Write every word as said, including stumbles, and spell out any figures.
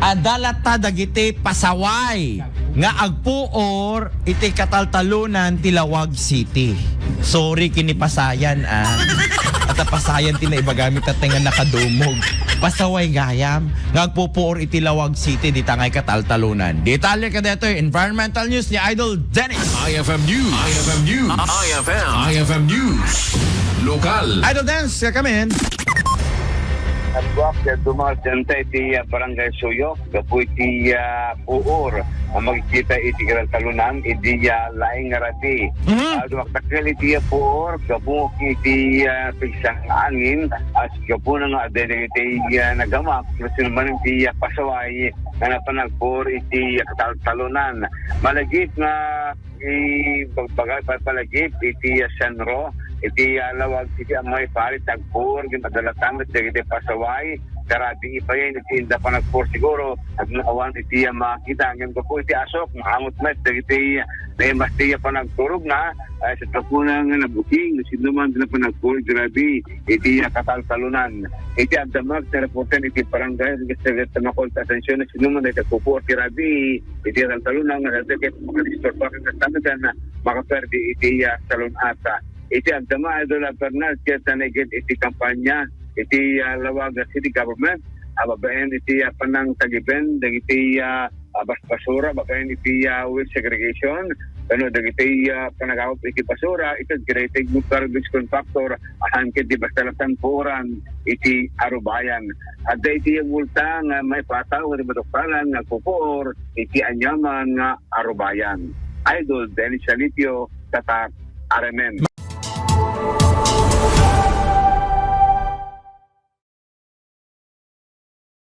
Adda latta dagiti pasaway nga agpuor iti kataltalonan ti Laoag City. Sorry, kini Pasayan, ah. At Pasayan ti naibagami tatay nga nakadumog. Pasaway gayam nga agpupuor iti Laoag City, dita nga kataltalonan. Detalye kadetoy, environmental news ni Idol Dennis. I F M News. I F M News. I F M. I F M News. Lokal. Idol Dennis, kakamin. Agwak, ya dumal denta iti, ah, Barangay Suyo, gapu iti, ah, puor, ah, makikita iti kataltalonan, idi, ah, laing nga rabii. Mhm. Ah, dumakdakkel iti, ah, puor, gapu iti, ah, pigsang angin, as gapu na nga adda iti, ah, nagamak, no sino man iti, ah, pasaway, nga napan agpuor iti, ah, kataltalonan. Malagip nga i-, bagbaga, pa-, palagip iti, ah, sentro, iti, ah, Laoag City, ammoy parit agpuor, gin-, adda latta met dagiti pasaway, karabii payen, iti inda panagpuor siguro, agnawan iti, ah, makita, ngem gapu iti asok, maamot met dagiti, ah, naimas ti, ah, panagturogna, ah, sa tapuna nga nabuking, sino man ti napan agpuor, grabe, iti, ah, kataltalonan. Iti agdamag, ti reporter iti barangay, iti Tamakol, Ascension, sino man ti nagpupuor ti rabii, iti kataltalonan nga dagiti makadisturba ken kastametan makaperdi iti, ah, talon-at. Iti agdama, Idol Bernard, ket naiget iti kampanya iti, ah, Laoag City Government, ah, babaen iti, ah, panangtagiben dagiti, ah, ah, bas-, basura, babaen iti, ah, waste segregation, wenno dagiti, ah, panagawid iti basura, iti garbage, garbage compactor, ahan ket di basta lattan puoran iti arubayan. Adda iti multa nga maipataw iti maduktalan nga agpupuor iti aniaman nga arubayan. Idol Dennis Salipio, Tatak, R M N.